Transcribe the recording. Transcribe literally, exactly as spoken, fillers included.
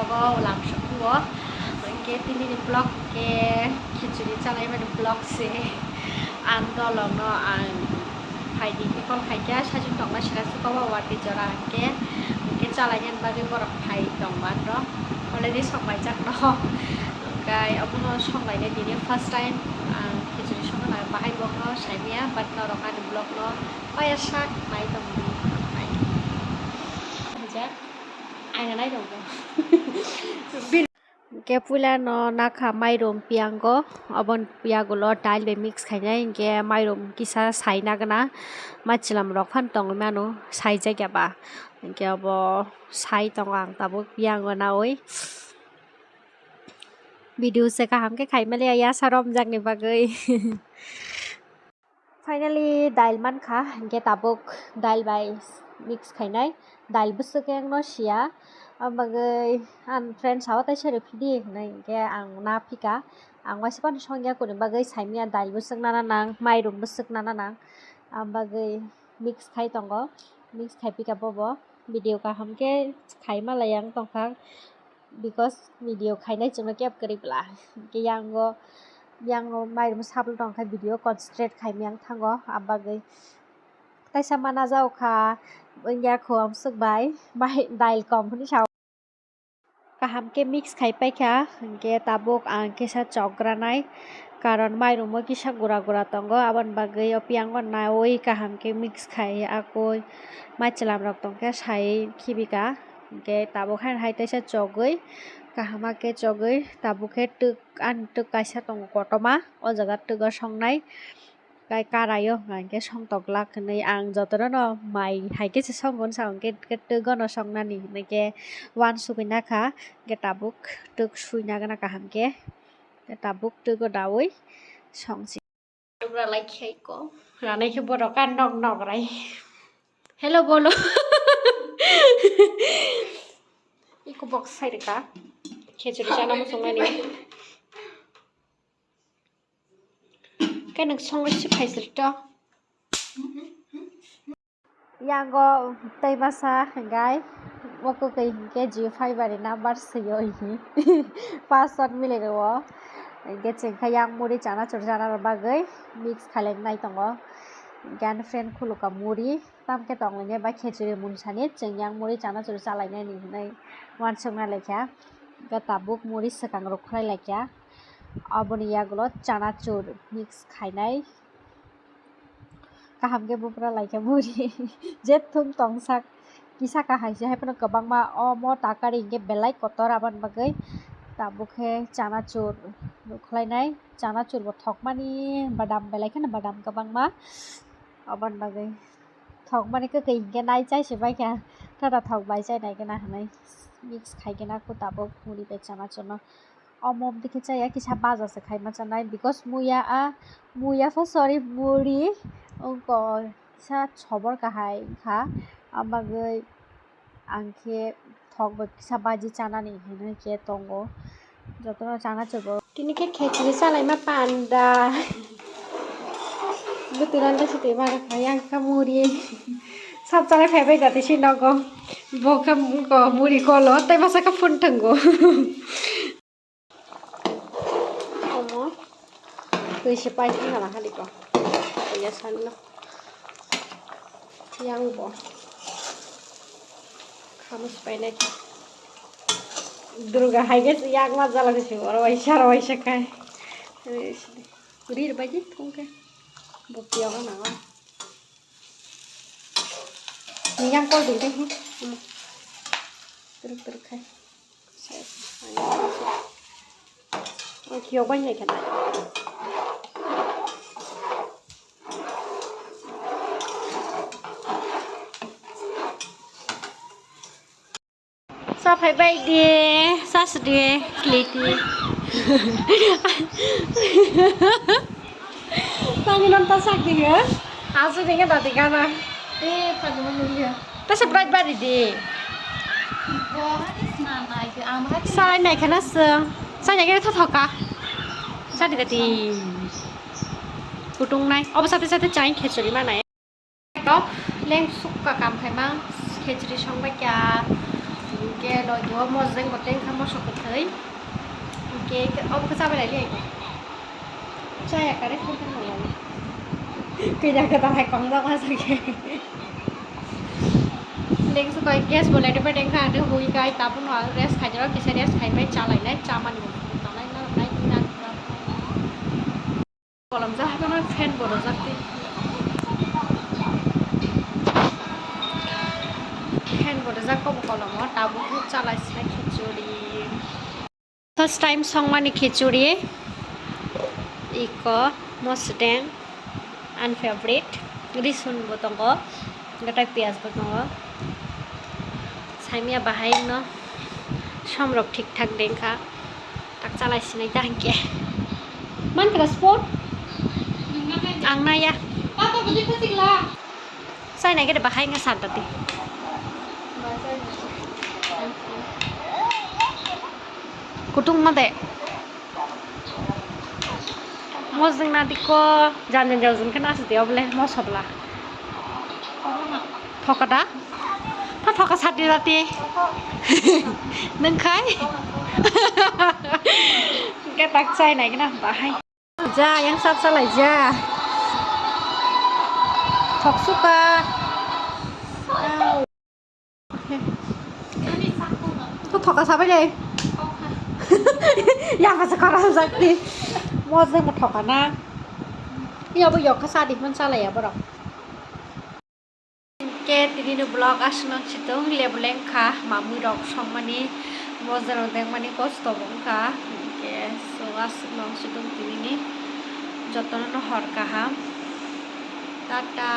Bo lamsok o. Hwnkhe tinini vlog hwnkhe khichuri chalaimani vlog se. Ang dolongno ang phaidi hikol khaikha, sajwk tongma sira sukoba watwi jora hwnkhe, hwnkhe chalainani bagwi borok phai tongma rok. Already songlaijak no. Hwnkhe obono songlainai tini first time ang khichuri songna bahai bokno saimaya, but norok ani vlog no paya sak nai tongdi. Ang nai tongdi. Hwnkhe puila no nakha mairum piyango, oboni yagulo dail bai mix khainai, hwnkhe mairum kisa sai nagwna, maichwlam rok phano tongwi mano, saijak ya ba, hwnkhe obo sai tongo ang tabuk piyango naui. Video se kaham khe khai maliya yasa romjakni bagwi. Finally, dail mankha, hwnkhe tabuk dail bai mix khainai. Dail bwswk khe wngno siya, abagwi ang friend sao taisa rw phidi hinwi hwnkhe ang na phika. Ang waisa phano songya kuni bagwi saimanya dail bwswk nana nang, mairum bwswk nana nang, abagwi mix khai tongo, mix khai phika bobo. Video kaham khe khai malai ang tongkha. Because video khainai chwngno keb kwrwi bwla. Hwnkhe yango, yango mairum sabul tong kha video concentrate khaimaya wng thango, abagwi kaisa mana jao kha, wngya kho amswk bai, bai dail kom hwnwi sao. Kaham khe mix khai paikha, hwnkhe tabuk ang kisa chokgranai, karon mairumo kisa gura gura tongo, aboni bagwi o piyango naui kaham khe mix khai akui maichwlam rok tongkhe sai khibika. Hwnkhe tabuk haino hai teisa chogwi, kaham khe chogwi, tabuk khe twk, ani twk kaisa tongo kotorma, o jaga twk o songnai, kai karaio hwnka hwnkhe songtok glak hwnwi ang jotono no mai hai khe se songkon sa hwnkhe twk o no songnani hwnwi khe uansugwi nakha, hwnkhe tabuk twk sui nagwna kaham khe, tabuk twk o daui songsi. Rwlai khe iko. Ranai khe borok a nok nok rai. Hello bolo. Iko box sai rwkha. Khichuri chana muchungmani. Khe nwng songwi si phaisrwkto. Yango tei masa hwnkhe o kwkwi hwnkhe Jio Fiber ni number swiyo hi password milirwo. Hwnkhe chwng khe yang muri chanachur chana bagwi mix khailai nai tongo. Hwnkhe ani friend khulukha muri, tamkhe tonglainai bai khichuri munsani chwng yang muri chanachur chalainani hinwi uansukna laikha. Hwnkhe tabuk muri swkang rok khlai laikha. Aboni yagulo chanachur mix khainai. Kaham khe bupra laikha muri. Jethung tongsak kisa kahai se, hai phano kwbangma omo takari hwnkhe belai kotor, aboni bagwi tabuk khe chanachur nukhlainai. Chanachur bo thokmani badam belai kheno badam kwbangma, aboni bagwi thokmani kwkwi hwnkhe nai chai se baikha, tata thok bai chai nai gana hinwi mix khai gana khe tabuk muri bai chanachurno. Omo dikhe chaya kisa baja se khaima chanai, because muya a, muya pho sorry, muri wngkha kisa sobor kahai wngkha, abagwi ang khe thok bai kisa baji chanani hinwi khe tongo, jotono chana chubo. Tini khe khechiri chalaima panda, bwtwrang khe swtwi ma rwkha yang kha muri, sap chanai phaibai da tisi nogo, bo khe wngkha muri kolo tei masa khe phone thwngo. Omo twi se pai thang gana hadi ko. Kaya sanno. Yang bo. Khamus painai. Durga hai ge yang ma jala se oro waisa oro waisa kai. Rir bai di thung ke. Bo piyo ga na. Yang kol ding ding. Teruk teruk kai. Ang kiyok bai nai khe nai. Sa phai bai di, sa sidi, kliti. Tangwi non ta sak di he. Asu di he dati gana. Eh, pagi mo nuli he. Ta se bright bari di. Sai nai khana se. Sai nai khana thoka. Sai di dati. Kutung nai. Obo sate sate chai khechori ma nai. Leng sukka kam khaima, khechri songbai kya, Hingke logi o mojeng bo tengkha moso kwthwi. Hingke obo khe chabai lai liya. Chaya kare phone tang nang. Kida kida hai kong jak ma sakhe. Leng su kai gas bo lai de tengkha ade hui kai tabuk no rest khai jaro kisa rest khai pai chalai nai chamani bo tongnai na nai na. Kolom jak haikhe no fan bo rwjak tei. Fan bo rwjak kobo kolomo tabuk khe chalai sinai khichuri. First time songmani khichuri. Iko mosdeng ani favorite. Risun bo tongo. Gatai piyaj bo tongo. Saimya bahai no somrok thik thak dengkha. Tak chalai sinai ta hingke. Man kra sport? Ang naya. Chai nai khe bahai nge santa di. Kutung ma de. Mojeng na dikko jan jan jal jun khe nasi de oble mosobla. Thoka da? Tha thoka sati rati. Nung khai? Ke tak chai nai kena bahai. Ja, yang sap salai ja. Thok suka. To thoka sabai le. Ya masa khara sakti. Mojeng mo thoka na. Iya bo yok kha sadi mon salai ya borok. Hingke tini ni vlog aswk no chitung lebu lengkha mamui rok songmani mojang rok dengmani kosto bo wngkha hingke so aswk no chitung tini ni jotono no hor kaham tata.